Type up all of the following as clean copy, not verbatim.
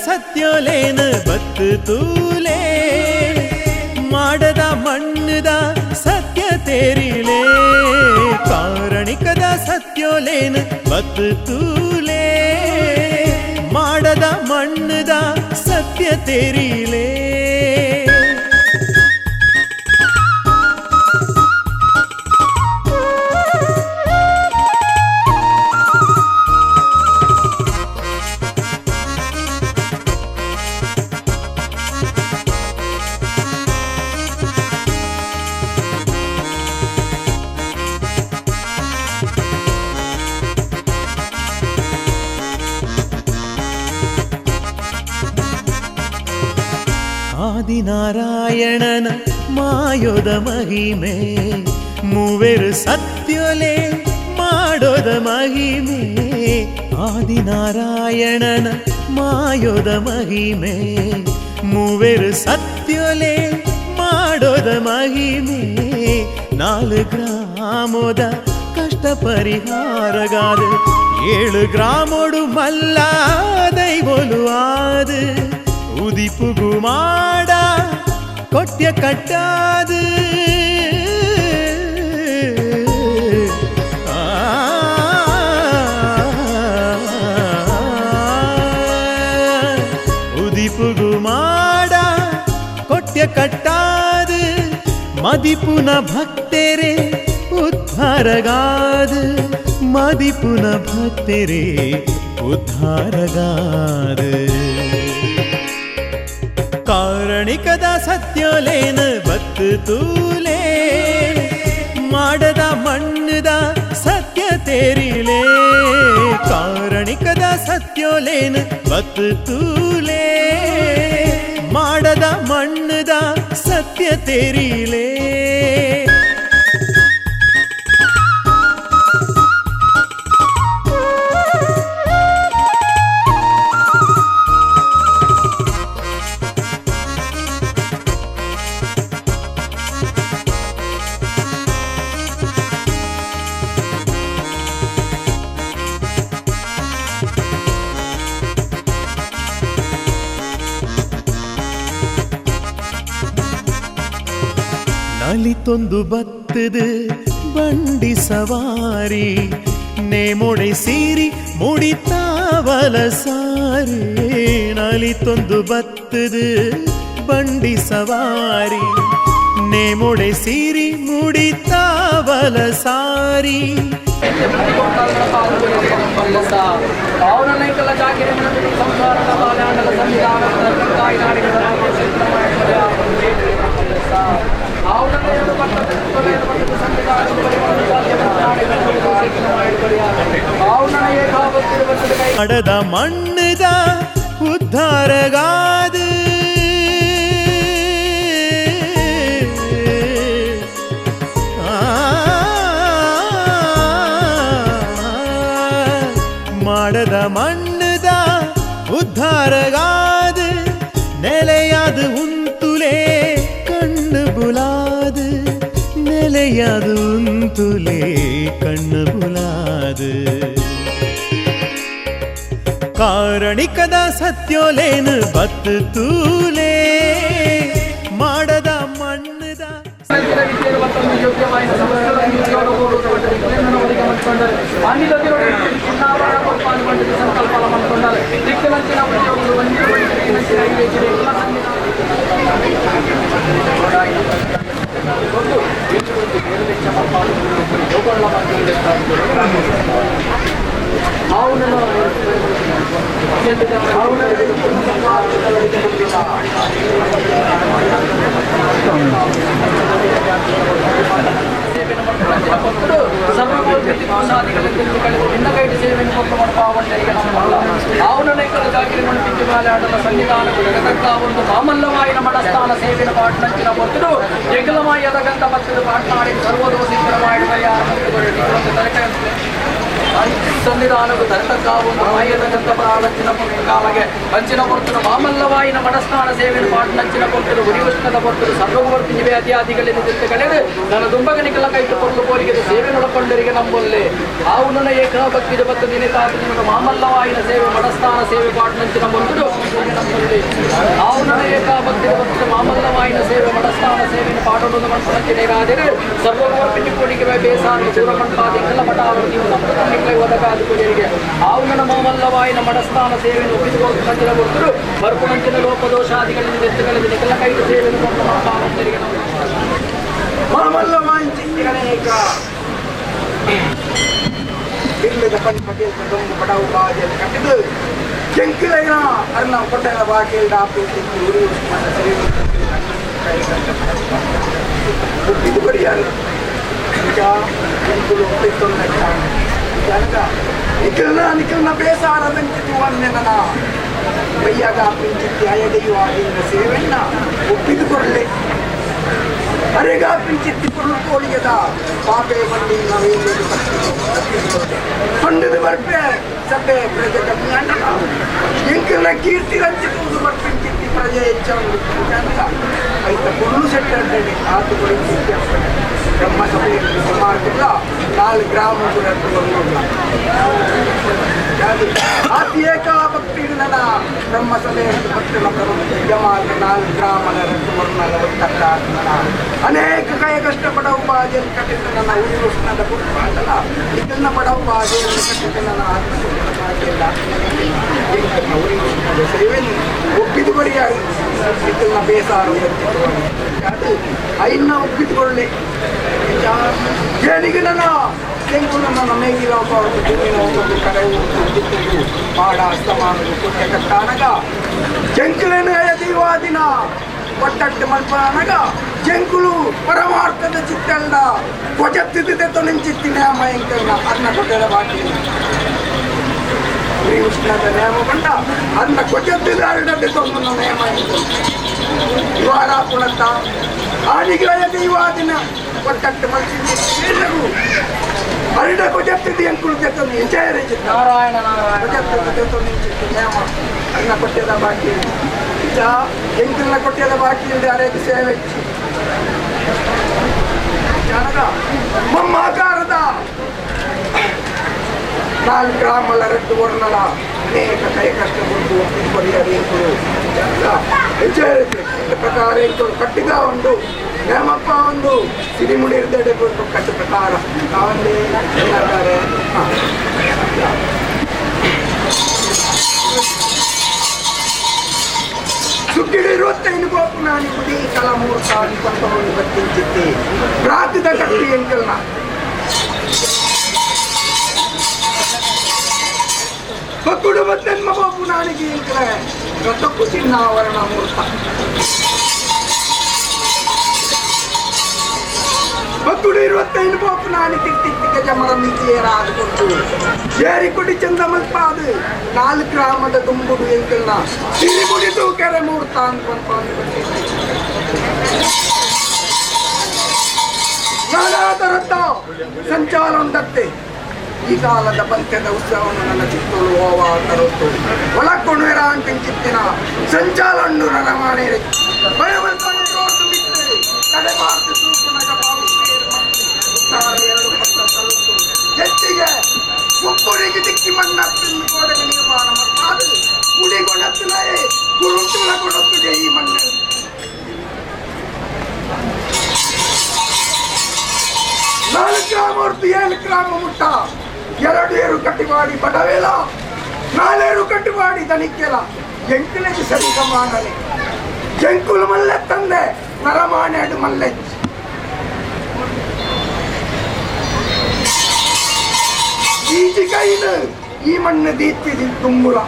ಸತ್ಯೋಲೇನ ಬತ್ತು ತೂಲೆ, ಮಾಡದ ಮಣ್ಣದ ಸತ್ಯ ತೇರಿಲೆ. ಕಾರಣಿಕದ ಸತ್ಯೋಲೇನ ಬತ್ತು ತೂಲೆ, ಮಾಡದ ಮಣ್ಣದ ಸತ್ಯ ತೇರಿಲೆ. ಆದಿನಾರಾಯಣನ ಮಾಯೋದ ಮಹಿಮೆ, ಮೂವೆರು ಸತ್ಯೋಲೆ ಮಾಡೋದ ಮಹಿಮೆ. ಆದಿನಾರಾಯಣನ ಮಾಯೋದ ಮಹಿಮೆ, ಮೂವೆರು ಸತ್ಯೋಲೆ ಮಾಡೋದ ಮಹಿಮೆ. ನಾಲು ಗ್ರಾಮೋದ ಕಷ್ಟ ಪರಿಹಾರಗಾದು, ಏಳು ಗ್ರಾಮೋಡು ಮಲ್ಲ ದೈವೋಲು ಆದು, ಉದಿಪುಗು ಮಾಡ ಕೊಟ್ಯ ಕಟ್ಟಾದು. ಉದಿಪುಗು ಮಾಡ ಕೊಟ್ಯ ಕಟ್ಟಾದು, ಮದಿಪುನ ಭಕ್ತರೆ ಉದ್ಧಾರಗಾದು, ಮದಿಪುನ ಭಕ್ತರೆ ಉದ್ಧಾರಗಾದು. ಕಾರಣಿಕದ ಸತ್ಯೋಲೇನ ಬತ್ತು ತೂಲೆ, ಮಾಡದ ಮಣ್ಣದ ಸತ್ಯ ತೇರಿಲೆ. ಕಾರಣಿಕದ ಸತ್ಯೋಲೇನ ಬತ್ತು ತೂಲೆ, ಮಾಡದ ಮಣ್ಣದ ಸತ್ಯ ತೇರಿಲೆ. ನಲಿತೊಂದು ಬತ್ತದು ಬಂಡಿ ಸವಾರಿ, ನೇಮೊಡೆ ಸೀರಿ ಮುಡಿತಾವಲ ಸಾರಿ. ನಲಿತೊಂದು ಬತ್ತದು ಬಂಡಿ ಸವಾರಿ, ನೇಮೊಡೆ ಸೀರಿ ಮುಡಿತಾವಲ ಸಾರಿ. ಮಾಡದ ಮಣ್ಣದ ಉದ್ಧಾರಗಾದು, ಮಾಡದ ಮಣ್ಣದ ಉದ್ಧಾರಗಾದು, ನೆಲೆಯಾದು ಉಂತುಲೇ ಕಣ್ಣು ಬುಲಾದು, ನೆಲೆಯಾದು ಉಂತುಲೇ ಕಣ್ಣು ಬುಲಾದು. ಕಾರಣಿಕದ ಸತ್ಯೋಲೇನು ಬತ್ತು ತೂಲೆ, ಮಾಡದ ಮಣ್ಣದ ಮಾಮಲ್ಲವಾಯಿನ ಮಡಸ್ಥಾನ ಸೇವಿನ ಪಾಟ್ನಂಚಿನ ಪೊರ್ತುಡು ಜಗಲಮಾಯ ಅದಗಂತ ಪತ್ತದ ಪಾಟ್ನಾಡಿ ಸರ್ವದೋಷಿಕರಮಾಯಿನ ಸನ್ನಿಧಾನವು ತರತಕ್ಕಾವು ಮಾಯದಗಂತ ಪ್ರಾಣಂಚಿನ ಕಾಲಗೆ ಅಂಚಿನ ಪೊರ್ತುಡು ಮಾಮಲ್ಲವಾಯಿನ ಮಡಸ್ಥಾನ ಸೇವಿನ ಪಾಟ್ನಂಚಿನ ಪೊರ್ತುಡು ಉರಿವಷ್ಣದ ಪೊರ್ತುಡು ಸರ್ವಗೋರ್ತಿ ನಿವೇದ್ಯಾದಿಗಳಿಂದ ತಿಂತ ಕಳೆದು ನನ್ನ ದುಂಬಗನಿಗೆಲ್ಲ ಕೈತು ಪೊರ್ಲು ಪೋಲಿಗೆ ಸೇವೆನೊಳಪ ಪಂಡರಿಗೆ ನಂಬೊಲ್ಲೆ ಆವುನನ ಏಕಾಭಕ್ತಿದ ಭಕ್ತ ದಿನಕಾತ ದಿನದ ಮಾಮಲ್ಲವಾಯಿನ ಸೇವೆ ಮಡಸ್ಥಾನ ಸೇವೆ ಪಾಟ್ನಂಚಿನ ಬಂದು ನಂಬೊಲ್ಲೆ ಆವುನನ ಏಕಾಭಕ್ತಿದ ಭಕ್ತ ಮಾಮಲ್ಲವಾಯಿನ ಸೇವೆ ಮಡಸ್ಥಾನ ಸೇವೆಯನ್ನು ಪಾಠವನ್ನು ಮನ್ಪುನಂಚಿನೇರಾದರೆ ಸರ್ವಗೋರ್ಪಿಂಚಿ ಕೋಡಿಗೆ ಬೇಸಾನು ಸೂರಮಂಪಾದ ಇಂಕಲ ಮಠ ನೀವು ನಮ್ಮ ಒದಗಾದು ಕೊಡಿಯರಿಗೆ ಆವುನನ ಮಾಮಲ್ಲವಾಯಿನ ಮಡಸ್ಥಾನ ಸೇವೆಯನ್ನು ಒಪ್ಪಿಸಿಕೊಳ್ತಂಚಿನ ಬಂದರು ಬರ್ಪುನಂಚಿನ ಲೋಪದೋಷಾದಿಗಳಿಂದ ಎತ್ತುಗಳಿಂದ ನಿಖಲ ಕೈದು ಸೇವೆಯನ್ನು ಕೊಟ್ಟು ಮನಪಾವಂತರಿಗೆ ಮಾಮಲ್ಲ ವಾಂಚಿತ್ತಿಗನೇಕ ಇಲ್ಲದ ಪಂಚ ದೊಂಬು ಪಡವು ಬಾಜೆಲ್ ಕಟ್ಟಿದು ಕೆಂಕಿಲೈನ ಅರ್ಣ ಕೊಟ್ಟೆಲ ಬಾಕೇಲ್ ಡಾಪು ತಿಕ್ಕಿ ಉರಿ ಉಷ್ಮನ ಸೇವೆ ಇದು ಬರಿಯಾರು ಈಗ ಕೆಂಕುಲು ಒಪ್ಪಿತ್ತೊಂದಕ್ಕಾಣ ಜನಕ ನಿಖಲ್ನ ನಿಖಲ್ನ ಬೇಸಾರದಂಚಿತು ಅನ್ನೆನ ಬಯ್ಯಾಗ ಪಿಂಚಿತ್ತಿ ಅಯದೆಯು ಆಗಿನ ಸೇವೆನ್ನ ಒಪ್ಪಿದು ಕೊರಲೆ ಅರೆಗ ಪಿಂಚಿತ್ತಿ ಕೊರಳು ಕೋಳಿಯದ ಪಾಪೆ ಬಂಡಿ ನವೇಂದ್ರ ಪಂಡದ ಬರ್ಪೆ ಸಭೆ ಪ್ರಜೆ ಕಮ್ಮಿ ಎಂಕಲ್ನ ಕೀರ್ತಿ ರಂಚಿತುವುದು ಬರ್ಪಿಂಚಿತ್ತಿ ಪ್ರಜೆ ಹೆಚ್ಚು ಅಂತ ಐತ ಕೊರಳು ಸೆಟ್ಟೆ ಆತು ಕೊಡಿ ಬ್ರಹ್ಮ ಸಭೆ ಸುಮಾರು ನಾಲ್ಕು ಗ್ರಾಮ ಆತಿ ಏಕ ಭಕ್ತಿ ನನ್ನ ಬ್ರಹ್ಮ ಸಭೆ ಭಕ್ತನ ಯಮಾಲ ನಾಲ್ಕು ಗ್ರಾಮದ ವರ್ಣದ ಒತ್ತಟ್ಟ ಅನೇಕ ಕೈ ಕಷ್ಟ ಪಡವು ಬಾಜೆಯಲ್ಲಿ ಕಟ್ಟಿದ ನನ್ನ ಉರಿ ಉಷ್ಣದ ಪುಟ್ಟ ಇದನ್ನ ಪಡವು ಬಾಜೆಯಲ್ಲಿ ಕಟ್ಟಿದ ನನ್ನ ಆತ್ಮ ಉರಿ ಉಷ್ಣದ ಸೇವೆಯನ್ನು ಒಪ್ಪಿದು ಬರಿಯಾಗಿ ಇದನ್ನ ಬೇಸಾರು ಅದು ಐನ್ನ ಒಪ್ಪಿದುಕೊಳ್ಳಿ ಏನಿಗೆ ನನ್ನ ತೆಂಗು ನನ್ನ ಮೇಗಿಲ ಒಬ್ಬ ಕರೆ ಪಾಡ ಅಸ್ತಮಾನದ ಕೊಟ್ಟೆ ಕಟ್ಟಾನಗ ಜಂಕುಲೇನು ದೈವಾದಿನ ಒಟ್ಟಟ್ಟು ಮಲ್ಪನಗ ಜಂಕುಲು ಪರಮಾರ್ಥದ ಚಿತ್ತಲ್ದ ಕೊಜತ್ತಿದ್ದೆ ತೊಲಿಂಚಿತ್ತಿ ನೇಮ ಎಂಕಲ್ನ ಅನ್ನ ಕೊಟ್ಟೆದ ಬಾಕಿ ಶ್ರೀ ಉಷ್ಣದ ನೇಮ ಬಂಡ ಅನ್ನ ಕೊಜತ್ತಿದ ಅರಡದೆ ತೊಂದನ ನೇಮ ಎಂಕಲ್ ಇವಾರ ಪುಣತ್ತ ಆನಿಗಳ ದೈವಾದಿನ ಒಟ್ಟಟ್ಟು ಮಲ್ಸಿದ್ದು ಅರಿಡ ಕೊಜತ್ತಿದ್ದು ಎಂಕುಲು ತೆತ್ತೊಂದು ಎಂಜಾಯ್ ಚಿತ್ತ ನಾರಾಯಣ ನಾರಾಯಣ ಕೊಜತ್ತಿದ್ದು ತೆತ್ತೊಂದು ಚಿತ್ತ ನೇಮ ಅನ್ನ ಕೊಟ್ಟೆದ ಬಾಕಿ ಇಚ್ಚ ಎಂಕಲ್ನ ಕೊಟ್ಟೆದ ಬಾಕಿ ಇಲ್ಲದೆ ಅರೇಗ ಸೇವೆ ಜನಗ ಮಮ್ಮಾಕಾರದ ನಾಲ್ಕು ಗ್ರಾಮల ರಟ್ಟು ವರ್ಣಲ ಅನೇಕ ಕೈ ಕಷ್ಟ ಕೊಟ್ಟು ಪರಿಹರಿಸಲು ಪ್ರಕಾರ ಎಂಕುಲು ಕಟ್ಟಿಗ ಉಂಡು ನೇಮಪ್ಪ ಒಂದು ಸಿರಿಮುಡಿ ಇರ್ದೆಡೆ ಕೊಟ್ಟು ಕಟ್ಟು ಪ್ರಕಾರ ಕಾವಂದೆ ಎಲ್ಲಾರೆ ಸುಗ್ಗಿಡು ಇರುವತ್ತೈದು ಗೋಪುನಾನಿ ಗುಡಿ ಕಲಮೂರ್ತಾನಿ ಪಂತವನ್ನು ಬತ್ತಿಂಚಿತ್ತಿ ಪ್ರಾಂತದ ಕಟ್ಟಿ ಎಂಕಲ್ನ ಬಕ್ಕುಡು ಮತ್ತೆನ್ಮ ಗೋಪುನಾನಿಗೆ ಎಂಕಲ ರಥಕ್ಕು ಚಿನ್ನಾವರಣ ಮೂರ್ತ ಬಕ್ಕುಡು ಇರುವತ್ತೈದು ಗೋಪುನಾನಿ ತಿಕ್ತಿಕ್ತಿ ಗಜಮರ ಮಿತಿಯರಾದ ಕೊಟ್ಟು ಏರಿಕೊಡಿ ಚಂದ ಮಲ್ಪಾದು ನಾಲ್ಕು ಗ್ರಾಮದ ತುಂಬುಡು ಎಂಕಲ್ನ ಸಿರಿಗುಡಿ ತೂಕೆರೆ ಮೂರ್ತ ಅಂತ ನಾನಾ ತರದ್ದ ಸಂಚಾರ ಉಂಡತ್ತೆ ಈ ಕಾಲದ ಪಂಥದ ಉತ್ಸವವನ್ನು ನನ್ನ ಚಿತ್ತೋಳು ಹೋವ ತರೊತ್ತು ಒಳಕೊಣುವೆರ ಅಂತ ಚಿತ್ತಿನ ಸಂಚಾಲನ್ನು ರಮಾಣೆ ಬಯಬಲ್ಪನೆ ರೋಟು ಬಿಟ್ಟು ತಡೆಬಾರ್ದು ತೂಕುನಗ ಪಾವು ಉತ್ತರ ಎರಡು ಪತ್ರ ತಲುಪು ಹೆಚ್ಚಿಗೆ ಮುಪ್ಪುರಿಗೆ ದಿಕ್ಕಿ ಮಣ್ಣತ್ತಿಂದು ಗೋಡೆಗೆ ನಿರ್ಮಾಣ ಅದು ಗುಡಿಗೊಣತ್ತಿಲೇ ಗುರುಂಟುಲ ಕೊಡೊತ್ತಿಗೆ ಈ ಮಣ್ಣು ನಾಲ್ಕು ಗ್ರಾಮ ಹೊರತು ಏಳು ಗ್ರಾಮ ಮುಟ್ಟ ಎರಡು ಏರು ಕಟ್ಟಿ ಮಾಡಿ ಬಡವೇಲ ನಾಲೇರು ಕಟ್ಟಿ ಮಾಡಿ ದನಿಕೆಲ ಎಂಕಲಿಗೆ ಸರಿ ಸಮಾನನೆ ಜಂಕುಲು ಮಲ್ಲೆ ತಂದೆ ನರಮಾನೇಡು ಮಲ್ಲೆ ಈಜಿ ಕೈಲು ಈ ಮಣ್ಣು ದೀಪ್ತಿ ತುಂಬುಲ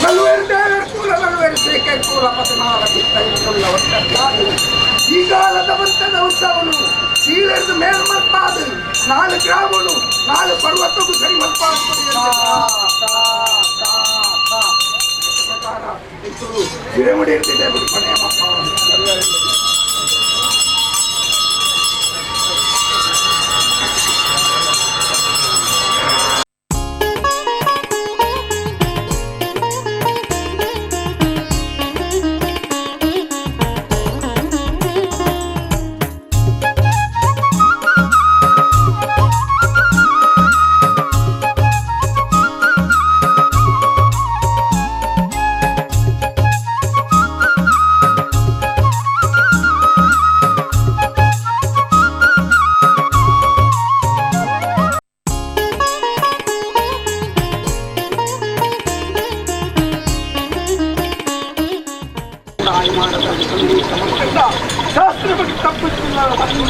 ನಲ್ವೇರು ದೇವರ ಕೂಲ ನಲ್ವೇರು ಸೇಕೆ ಕೂಲ ಪತನಾಲ ಕಿತ್ತೈಕೊಳ್ಳ ಒಟ್ಟಾದು ಈ ಕಾಲದ ಬಂತದ ಉತ್ಸವನು ಸೀಳೆರ್ದು ಮೇಲ್ಮಲ್ಪಾದು ನಾಲ್ಕು ಗ್ರಾಮನು ನಾಲ್ಕು ಪರ್ವತಕ್ಕೂ ಸರಿ ಮಲ್ಪಾದು ಪ್ರಕಾರ ಸಿರೆಮುಡಿ ಇರ್ತಿದೆ ಬಿಡ್ಕೊನೆ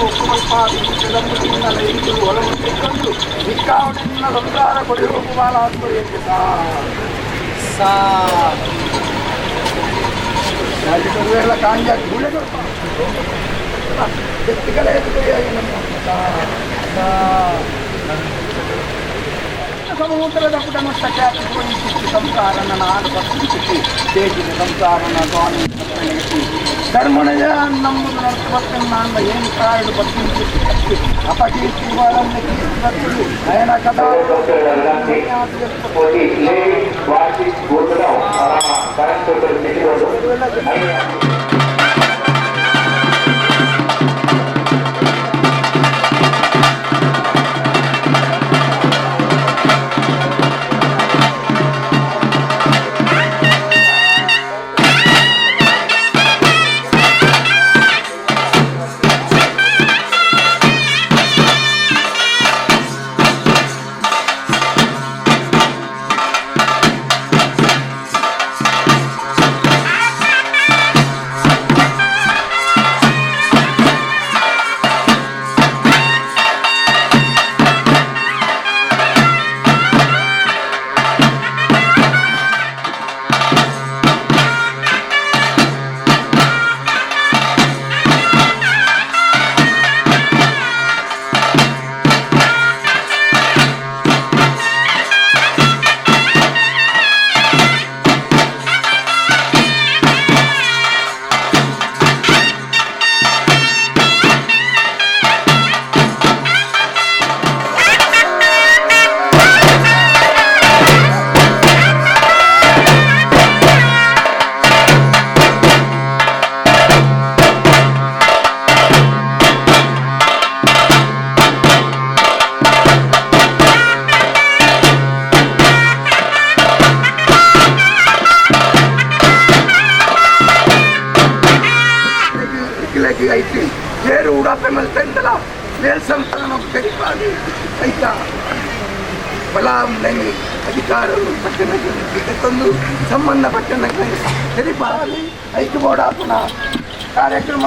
ಸಂಸಾರ ಸಮುದ್ರದ ಸಂಸಾರ ಧರ್ಮಣಯ ನಮ್ಮದು ಏನು ಕಾಡು ಅಪಕೀರ್ತಿ ನಯನ ಕಥಾ ಸಂಬಂಧಪಟ್ಟ ಐಕ್ಯ ಕಾರ್ಯಕ್ರಮ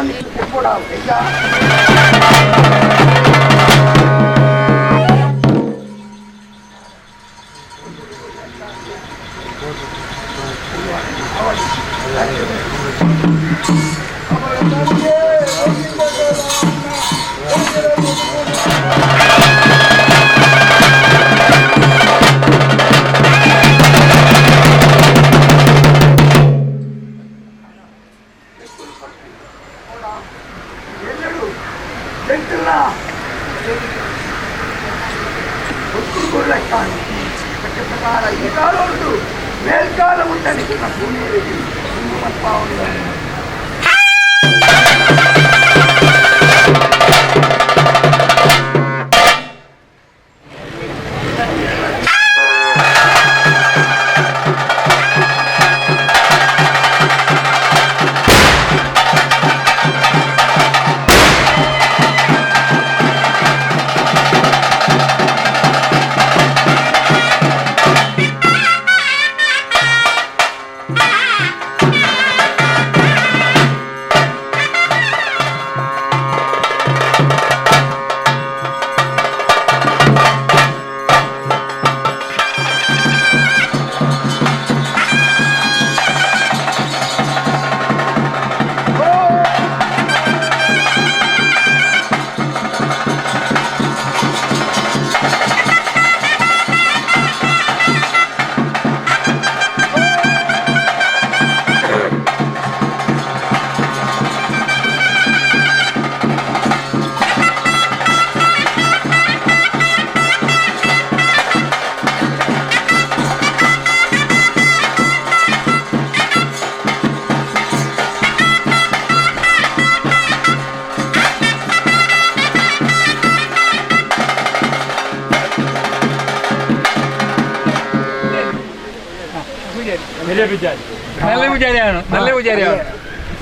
നല്ല പൂജാരിയാണ്.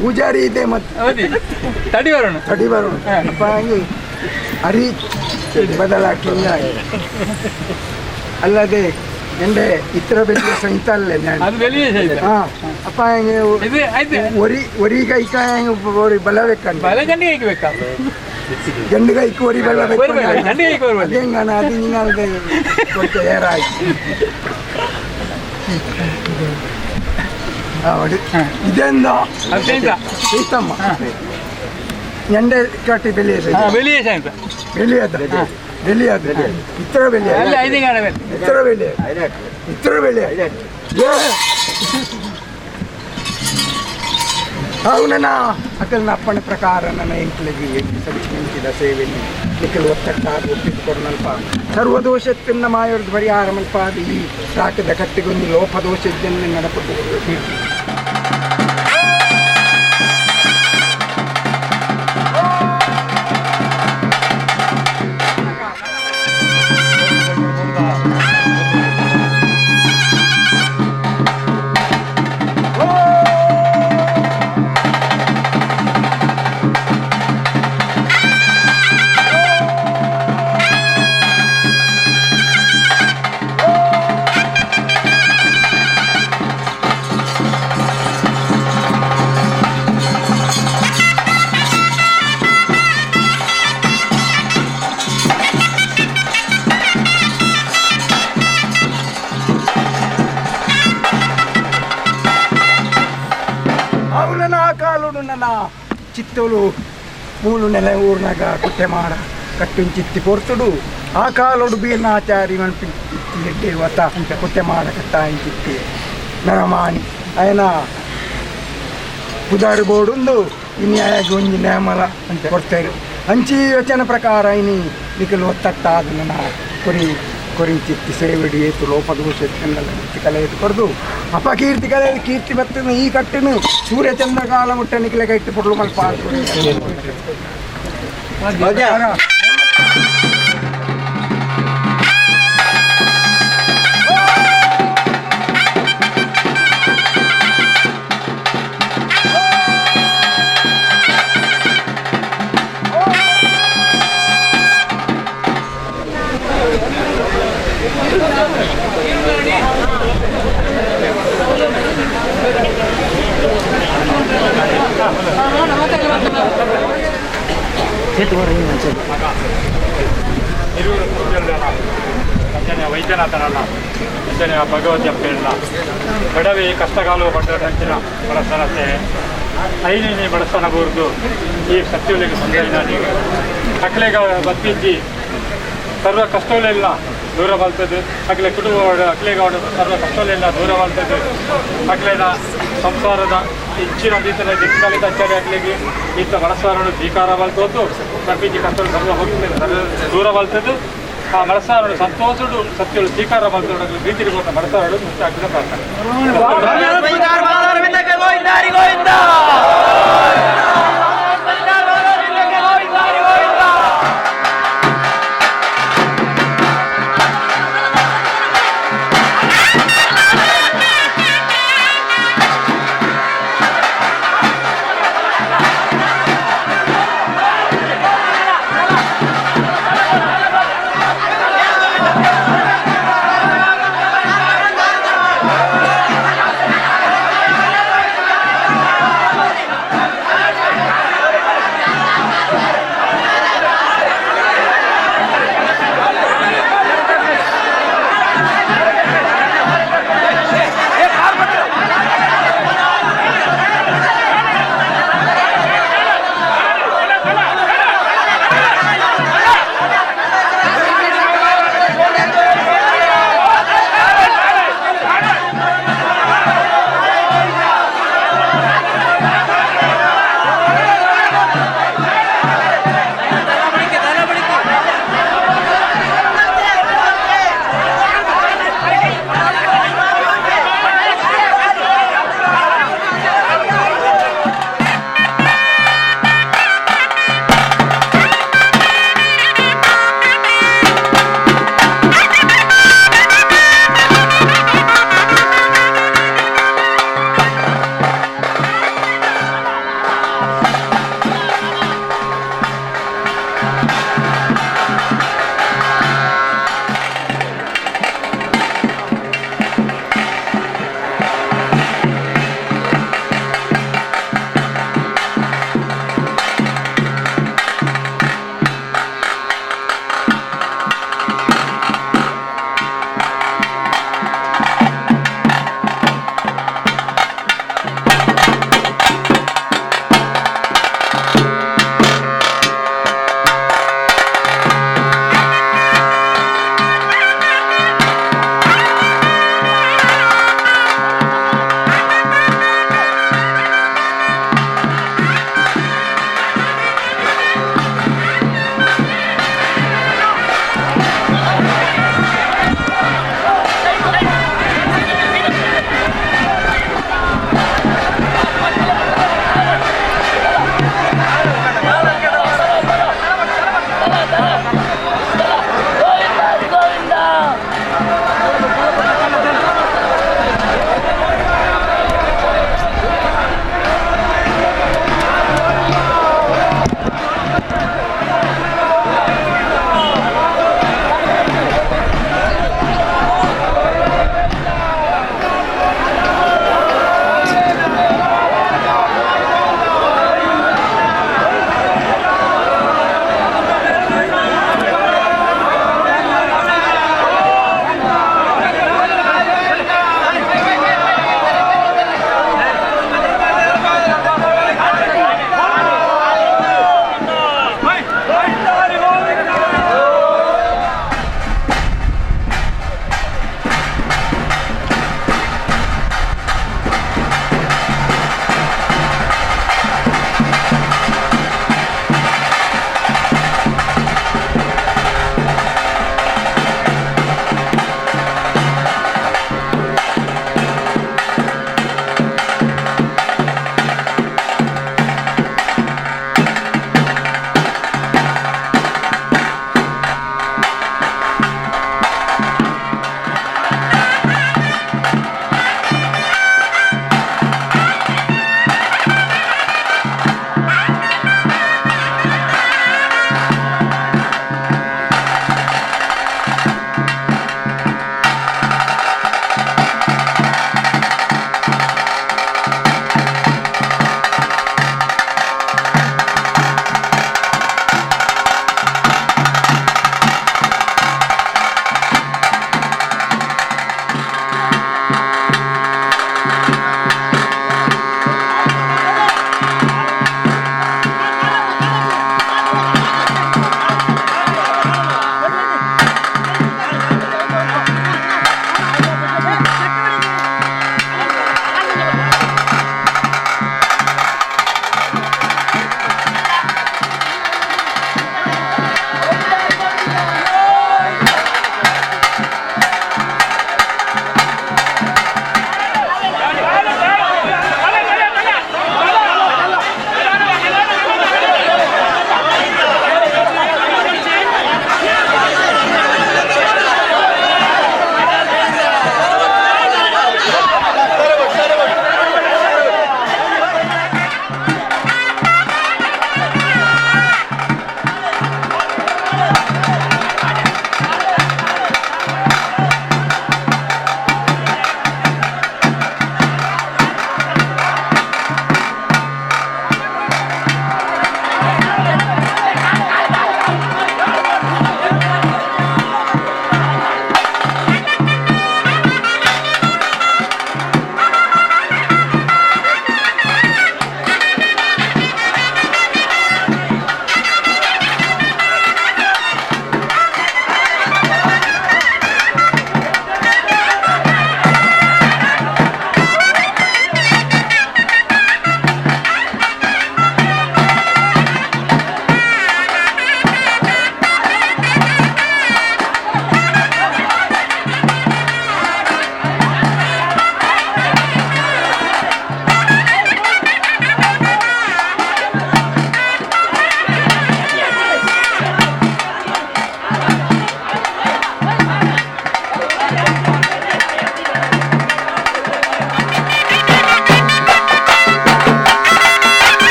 പൂജാരി ഇതേ മതി തടി വരണം, തടി വരണം. അപ്പൊ അരി ബദലാക്കി. അല്ലാതെ എന്റെ ഇത്ര വലിയ സൈത്തല്ലേ ഞാൻ. ആ അപ്പൊ ഒരു കൈക്കായ ഒരു ബല വെക്കണ്ട, ബല രണ്ട് കൈക്ക് വെക്കാം. ಗಂಡುಗೈಕ್ ಒರಿ ಬೆಲ್ಲ ಹೆಂಗಣ ಅದು ನಿಂಗೆ ಕೊಡ್ತ ಏರಾಯ್ತು ಇದೆಂದ ಸೀತಮ್ಮ ಎಂಡೆ ಕಟ್ಟಿ ಬೆಲೆ ಬೆಲೆಯದ ಬೆಲೆಯದ ಇತರ ಬೆಲೆ ಇತರ ಬೆಲೆ ಇತರ ಬೆಲೆ ಅವನ ಅಕಲ್ನ ಅಪ್ಪನ ಪ್ರಕಾರ ನನ್ನ ಎಂಕ್ಲಗಿ ಎಂಕಿದ ಸೇವೆಯಲ್ಲಿ ನಿಖಲ್ ಒತ್ತಟ್ಟಾದ ಒಪ್ಪಿದ್ದು ಸರ್ವದೋಷತ್ತಿನ್ನ ಮಾಯವ್ರದ್ದು ಪರಿಹಾರ ಮಲ್ಪ ಅದು ಈ ಸಾಕದ ಕಟ್ಟಿಗೊಂದು ಲೋಪದೋಷದ್ದನ್ನು ನಡಪಟ್ಟು ಕಾಲುಡು ನನ್ನ ಚಿತ್ತೋಲು ಮೂಲು ನೆಲೆ ಊರ್ನಾಗ ಕುಟ್ಟೆ ಮಾಡ ಕಟ್ಟಿನ ಚಿತ್ತಿ ಪೊರ್ತುಡು ಆ ಕಾಲೋಡು ಬೀರ್ನಾಚಾರಿ ಮನ್ಪಿ ಚಿತ್ತಿ ಎಡ್ಡೆ ವತ ಕುಟ್ಟೆ ಮಾಡ ಕಟ್ಟಾಯಿ ಚಿತ್ತಿ ನರಮಾನಿ ಅಯನ ಪುದಾರು ಬೋಡುಂದು ಇನಿ ಆಯಾಗ ಒಂಜಿ ನೇಮಲ ಅಂತ ಕೊಡ್ತಾರೆ ಅಂಚಿ ಯೋಚನೆ ಪ್ರಕಾರ ಇನಿ ನಿಖಲ್ ಒತ್ತಟ್ಟಾದ ನನ್ನ ಕೊರಿ ಕೊರಿ ಚಿತ್ತಿ ಸೇವಿಡಿ ಏತು ಲೋಪದೋಷ ಕಲೆಯದು ಕೊರ್ದು ಅಪಕೀರ್ತಿ ಕಲೆ ಕೀರ್ತಿ ಬರ್ತದೆ ಈ ಕಟ್ಟಿನ ಸೂರ್ಯಚಂದ್ರ ಕಾಲ ಮುಟ್ಟ ನಿಖಲೆ ಕೈಟ್ಟು ಪೊಡ್ಲು ಮಲ್ಪ ವೈದ್ಯನಾಥನಲ್ಲ ಅಂಚನೆ ಭಗವತಿ ಅಪ್ಪೇಳಲ್ಲ ಬಡವಿ ಕಷ್ಟಕಾಲು ಪಡ್ಡ ಬಡತನತೆ ಐನಿನಿ ಬಡತನ ಬೂರ್ದು ಈ ಸತ್ಯುಲಿಗೆ ಸಂದೈನ ಅಕ್ಲೆಗ ಬತ್ತಿಜ್ಜಿ ಸರ್ವ ಕಷ್ಟಗಳೆಲ್ಲ ದೂರ ಬಲ್ತದೆ ಅಕ್ಲೆ ಕುಟುಂಬ ಅಕ್ಲೆಗ ಸರ್ವ ಕಷ್ಟಗಳೆಲ್ಲ ದೂರ ಬಲ್ತದೆ ಅಕ್ಲೆನ ಸಂಸಾರದ ಹೆಚ್ಚಿನ ರೀತಿಯ ದಿಕ್ಕಾಲಿತ ಅಚ್ಚಾರಿ ಅಕ್ಲೆಗೆ ಈತ ಮನಸ್ಸಾರನು ಸ್ವೀಕಾರ ಬಲ್ತದ್ದು ಕರ್ಪಿಜಿ ಕಷ್ಟಗಳು ಸರ್ವ ಹೋಗ್ತದೆ ದೂರ ಬಲ್ತದ್ದು ಆ ಮನಸ್ಸಾರನು ಸಂತೋಷಡು ಸತ್ಯಳು ಸ್ವೀಕಾರ ಬಲ್ತದ್ದು ಪ್ರೀತಿ ಕೊಟ್ಟ ಮನಸ್ಸಾರನು ಮುಖ್ಯ ಆಗ್ತದೆ ಪ್ರಾರ್ಥನೆ.